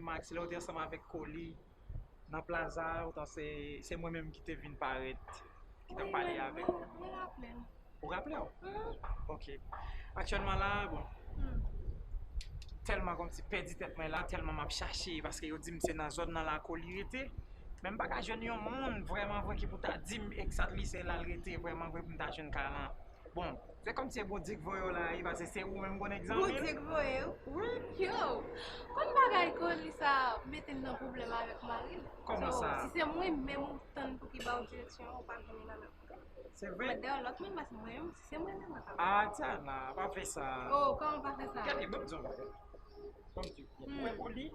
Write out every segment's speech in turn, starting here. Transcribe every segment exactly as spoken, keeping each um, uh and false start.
Max, lè w te ansanm avèk Koli nan plaza a, otan se, se mwen menm ki te vin parèt, ki t ap pale avèk ou. Mwen raple m. Ou raple w? Ok. Aktyèlman la, bon. Tèlman kòmsi pèdi tèt mwen la, tèlman m ap chache, paske yo di m se nan zòn nan la Koli rete. Men m pa ka jwenn yon moun vrèman vre ki pou ta di m exactly se la l rete vrèman vre pou m ta jwenn kay lan. Bon, se kòmsi se Bondye k voye w la, wi, paske se ou menm konnen egzanmi. Bondye k voye w? Wi. Yo, konn bagay Koli sa mete m nan pwoblèm avèk mari l. Kòman sa? Si se mwen menm ou tann pou ki ba w direksyon, ou pa konnen nan Se vre? Mwen dèyè lòt moun, paske mwen menm, si se mwen menm, mwen pa. Ah, Diana, pa fè sa. Oh, kòman pa fè sa? Gade, ban m di w yon bagay. Ban m di w, ou wè Koli?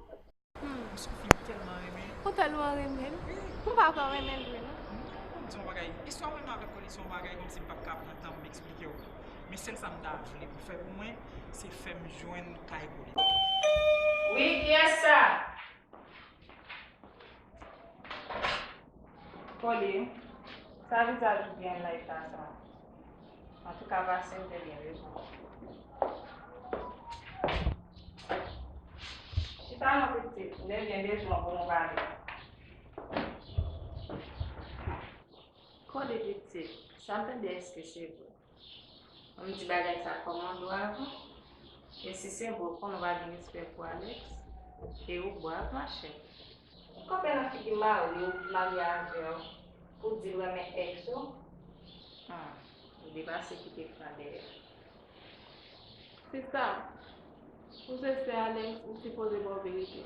M sou fi m tèlman renmen. Ou tèlman renmen l? Wi. M pa kwè w renmen l vre, non. Non, ban m di w yon bagay. Istwa mwen menm avèk Koli se yon bagay kòmsi m p ap ka pran tan pou m eksplike w. Men sèl sa m ta vle pou fè pou mwen, se fè m jwenn kay Koli. Wi, kiyès sa? Koli, sa vizaj ou gen nan eta sa? Antouka, pase m te gen rezon. Chita non, pitit, m te gen bezwen pou nou pale. Koli, pitit, sa m tande, èske se vre? Ann di bagay sa kòman dwa avan. E si se vre, ou konnen w pa gen respè pou Alex, e ou bwav, machè. Ou kanpe nan figi mari w ki marye avè w pou w di l renmen èks ou? Ah, ou depase kite fran dèyè. Sista, ou se sè Alex, ou sipoze ba w verite.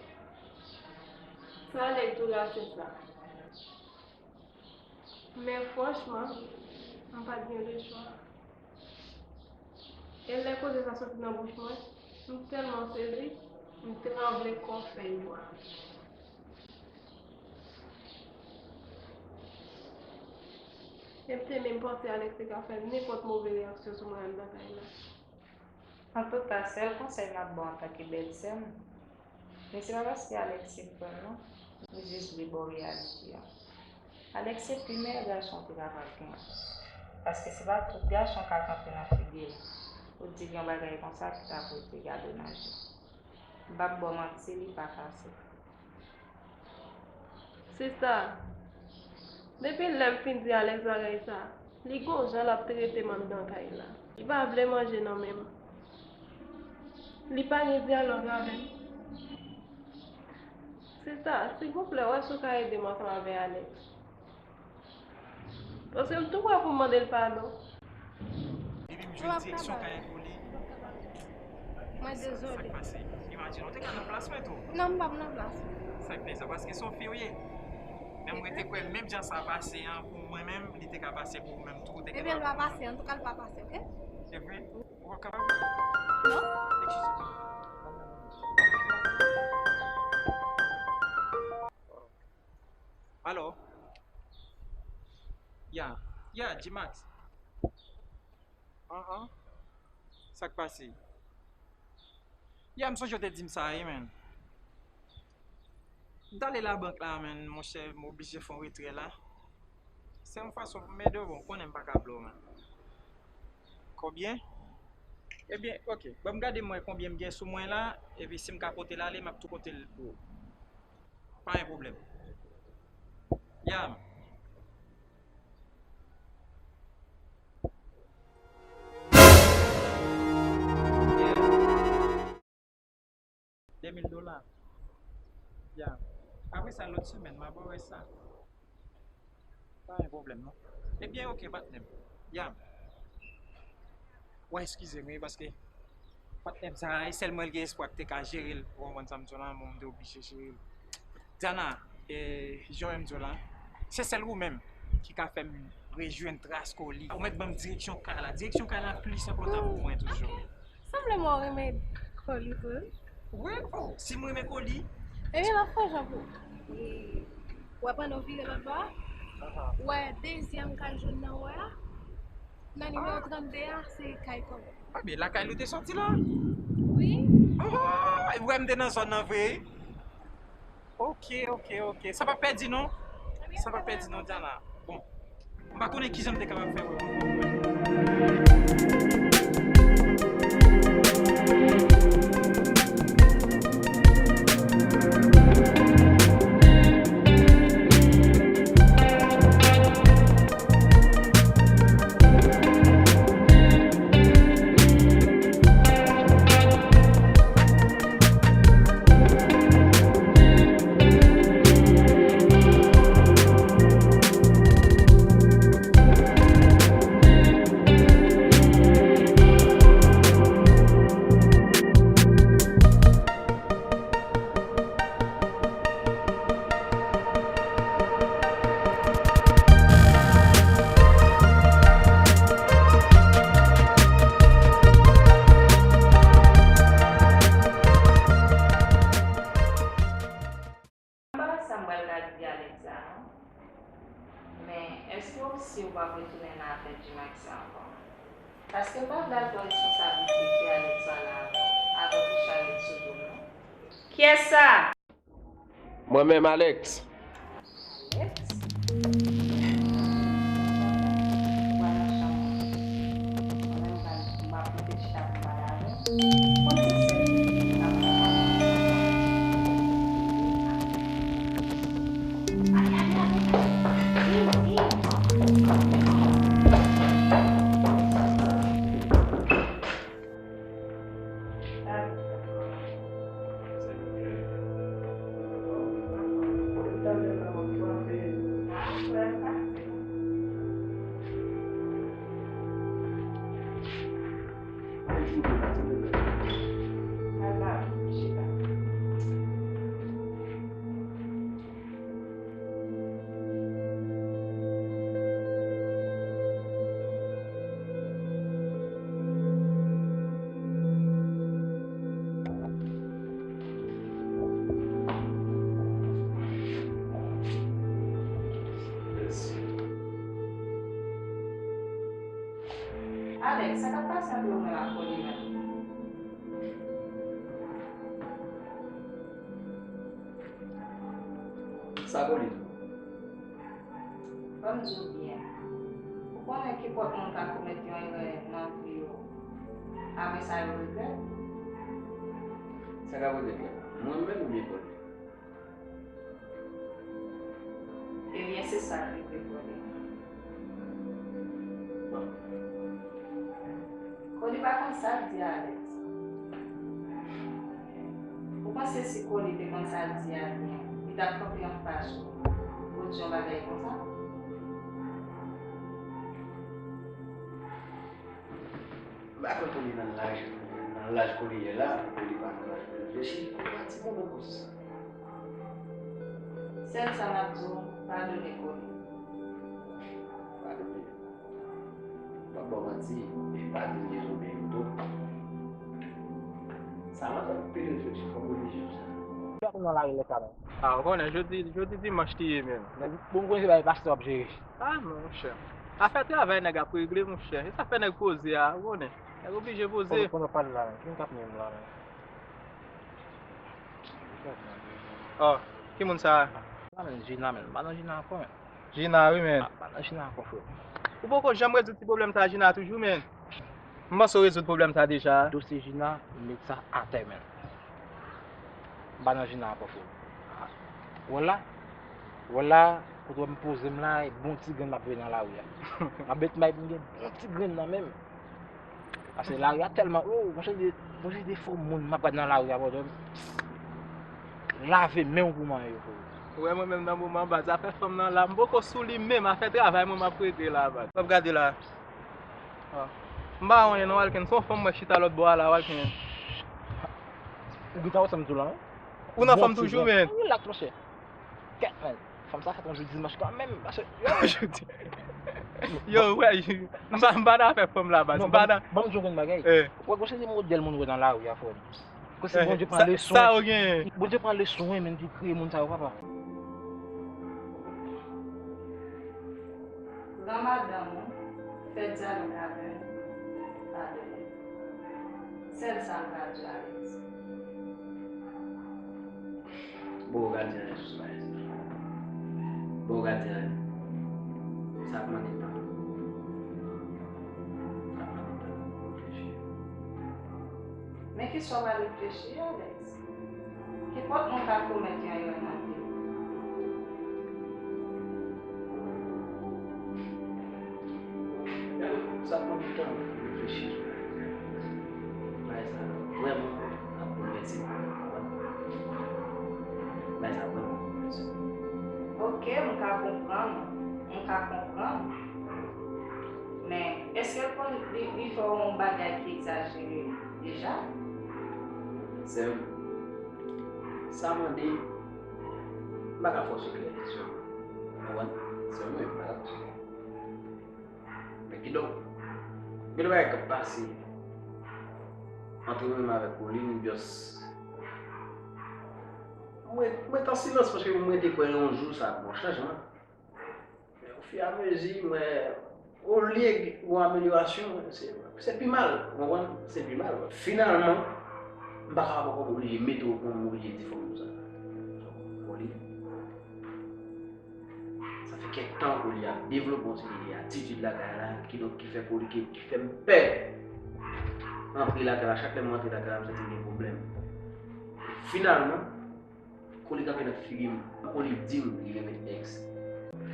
Sa Alex di w la, se sa. Men franchman, m pa t gen lechwa. E lè koze sa soti nan bouch mwen, m tèlman sezi, m tranble kon fèy bwa. E m te menm panse Alex te ka fè nenpòt move reyaksyon sou mwen anndan kay la. Antouka, sèl konsèy m ap ba w antanke bèlsè m, men se pa paske Alex se frè m non, m jis vle ba w reyalite a. Alex se pi meyè gason w te kapab genyen. Paske se pa tout gason k al kanpe nan figi l pou di l yon bagay konsa ki ta pote gade w nan je. M p ap ba w manti, li pa fasil. Sista, depi lè m fin di Alex bagay sa, li gon jan l ap trete m anndan kay la. Li pa vle manje nan men m. Li pa gen dyalòg avè m. Sista, silvouplè, wè si w ka ede m ansanm avè Alex. Paske m tou prè pou m mande l padon. Epi m jwenn direksyon kay Koli. Mwen dezole. Sa k pase? Imajine, w te ka nan plas mwen tou. Non, m p ap nan plas ou. Sa k fè sa? Paske se yon fi w ye. Men mwen te kwè menm jan sa pase an pou mwen menm, li te ka pase pou ou menm tou. Ebyen, l pa pase, antouka, l pa pase, oke? Se vre? Ou pa kapab? Non. Eskize m. Alo? Ya, ya, G-Max. An, an. Sa k pase? Ya, m sonje w te di m sa, wi, men. M t ale labank la, men, monchè, m oblije fè yon retrè la. Se yon fason pou m ede w, bon, w konnen m pa ka vle w, men. Konbyen? Ebyen, oke. Ban m gade m wè konbyen m gen sou mwen la, epi si m ka pote l ale, m ap tou pote l pou ou. Pa gen pwoblèm. Ya, man. Yeah. De mil dola. Ya. Apre sa, lòt semèn, m a ba w rès sa. Pa gen pwoblèm, non. Ebyen, oke, patnè m. Ya. Wè, eskize m, wi, paske patnè m sa, e sèl mwen l gen espwa ki te ka jere l. Ou konprann sa m di w la, bon, m te oblije jere l. Diana, e, jan w wè m di w la, se sèl ou menm ki ka fè m rejwenn tras Koli. Ou mèt ban m direksyon kay la. Direksyon kay la plis enpòtan pou mwen toujou. Sanble mwen w renmen Koli tou. Wi, oh, si m renmen Koli. Ebyen, m ap fè jan pou ou. Wè pandan w vire lòt bò a, wè dezyèm kay jòn nan wè a, nan nimewo trannde a, se kay Koli. Ah, men lakay nou te sòti la? Wi. Oh, ou wè m te nan zòn nan vre? Ok, ok, ok. Sa p ap pèdi non. Sa p ap pèdi non, Diana. Bon. M pa konnen kijan m te kapab fè wè w ankò. Ou si w p ap retounen nan afè Jim ak sa ankò. Paske m pa vle al pran responsablite ke Alex pa la avè w, avè w ki charye l sou do m, non. Kiyès sa? Mwen menm, Alex. Alex? Ou pral nan chanm ou. Mwen menm, m pral, m ap rete chita pou m pale avè w. Konn se sèl li ki ka konprann mwen. Alex, sa k ap pase ant ou menm ak Colin an? Sa Colin? Ban m di w byen. Ou konnen kenpòt moun ka komèt yon erè nan vi yo. Apre sa, yo regrèt. Sa k ap regrèt la? Mwen menm oubyen Colin? Ebyen, se sa k rive Colin. Bon. Colin pa konn sa l di Alex. Ou panse si Colin te konn sa l di a byen, li t ap kanpe anfas ou pou w di yon bagay konsa? M pa kwè Colin nan laj, nan laj Colin ye la, pou li pa nan laj pou reflechi, li pa timoun ankò sou sa. Sèl sa m ap di w, padone Colin. Padone. M p ap ba w manti, e pa di m gen zòrèy ou tou. Sa mwen t ap pede reflechi, fò m reflechi sou sa. Fè pou nan lari lè sa menm. A, ou konnen, jodi, jodi dimanch li ye menm. Bon, m konnen se bagay pastè w ap jere. A, non, monchè. Afè travay nèg ap regle, monchè. E sa fè nèg poze a, ou konnen. Nèg oblije poze. Konnen, konnen w pale la menm. Ki moun k ap nwi m la menm? Ò, ki moun sa a? La menm, Gina menm. M pa nan Gina ankò menm. Jina, wi, men. Ah, pa nan Jina ankò, frè. Ou poko janm rezoud ti pwoblèm sa a, Jina, toujou, men. M panse w rezoud pwoblèm sa a deja. Dosye Jina, m met sa atè, men. M pa nan Jina ankò, frè. Ah, wè la, wè la, kote w m poze m la, e bon ti grenn m ap veye nan lari a. M ap met may pou m gen bon ti grenn nan men m. Paske lari a tèlman, oh, gon seri de, gon seri de fo moun m ap gade nan lari a, bòdè. Lave men w pou manyen yo, frè. Ou wè mwen menm nan moman, baz, afè fanm nan la, m poko sou li menm, afè travay mwen m ap regle la, baz. W ap gade la. Ah. M pa wè anyen non, Walken, se yon fanm mwen chita lòt bò a la, Walken. Ou gentan wè sa m di w la, wi? Ou nan fanm toujou, men. Relax, monchè. Kèt, men. Fanm sa fèt yon jou dimanch kanmenm, paske, yo, jodi. Yo, wè, m pa, m pa nan afè fanm la, baz. Non, m pa nan. Ban m di w yon bagay. Eh. Wè, gon seri de modèl moun wè nan lari a, frè m. Gon seri, eh, Bondye pran leson. Sa, sa w gen? Bondye pran leson, men, di kreye moun sa yo, papa. Pran madanm ou, fè dyalòg avè l, padone l. Sèl sa m ka di w, Alex. Bon, ou ka di anyen sou bagay sa. Bon, ou ka di anyen. Sa ap mande tan. Sa ap mande tan pou reflechi. Men kisa w pral reflechi, Alex? Kenpòt moun ka komèt yon erè nan vi l. Sa pran tan pou reflechi sou bagay sa. Bagay sa vrèman ap boulvèse m, ou konprann? Bagay sa vrèman boulvèse m. Oke, m ka konprann ou. M ka konprann. Men, èske l konn li, li fè w yon bagay ki egzajere deja? Sè m, sa mande, m pa ka fè w sekrè, sè m. Ou konprann? Sè m, wi, m pa ka fè w sekrè. Men kidonk, gen de bagay k ap pase ant mwen menm avèk Colin, just, mwen, mwen ret an silans paske mwen te kwè yon jou sa ap gen yon chanjman. Ofiramezi, m wè, olye gen yon amelyorasyon, se, se pi mal, w konprann? Se pi mal. Finalman, m pa kapab ankò, m oblije mete w, m oblije di fòk nou sa. Olye, sa fè kèk tan Koli ap devlope yon seri de atitid lakay la, kidonk ki fè Koli, ki, ki fè m pè antre lakay la. Chak lè m antre lakay la, m santi m gen pwoblèm. Finalman, Koli kanpe nan figi m. Koli di m li renmen èks.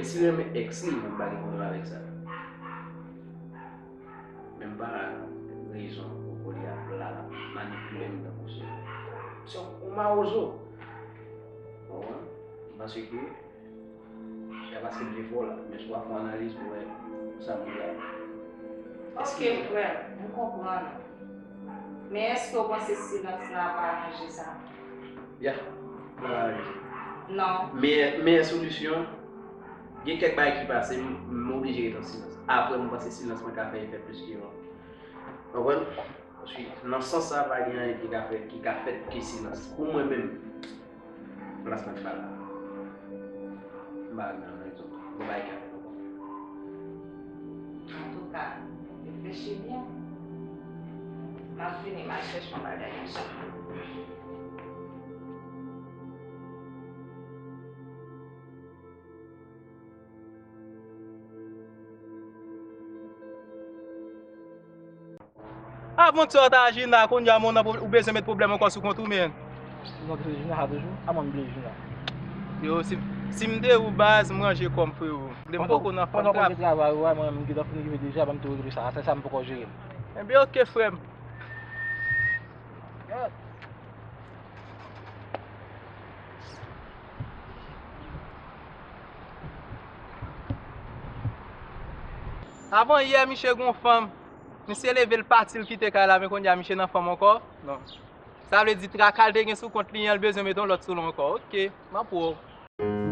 E si l renmen èks li, mwen m pa gen pwoblèm avèk sa. Men m pa rezon pou Koli ap la, l ap manipile m tankou se, se yon mawozo. Ou konprann? Paske y ap aksepte fò la, men si w ap fè analiz pou wè sa m di a. Ok, frè m, m konprann ou. Men èske w panse silans la ap aranje sa? Ya, l ap aranje. Non. Meyè, meyè solisyon, gen kèk bagay ki pase, m, m oblije ret an silans. Apre, m panse silans mwen ka fè efè plis ke yon. Konprann? Paske nan sans sa, pa gen anyen ki ka fè, ki ka fèt ke silans. Pou mwen menm, plas mwen pa la. M pa renmen ann egzanp. Bon, bagay ki ap fèt ankò. Antouka, reflechi byen. M ap vini, m al chèche yon bagay, monchè. Avan sa w ta aji la, kounye a men w nan pwob-, ou bezwen met pwoblèm ankò sou kont ou, men. Non, se Jina sa toujou. A mwen m bliye Jina. Yo, si, si m te ou baz, m ranje kò m, frero. M poko nan fanm trap. Pandan w travay ou a, mwen menm m gentan fin rive deja, ban m tou regle sa. Sa, sa m poko jere. Ebyen, oke, frè m. Avan yè, misye gen yon fanm. Misye leve, l pati, l kite kay la, men kounye a misye nan fanm ankò. Non. Sa vle di traka l te gen sou kont li an, l bezwen mete yon lòt sou li ankò. Oke, m ap wè w.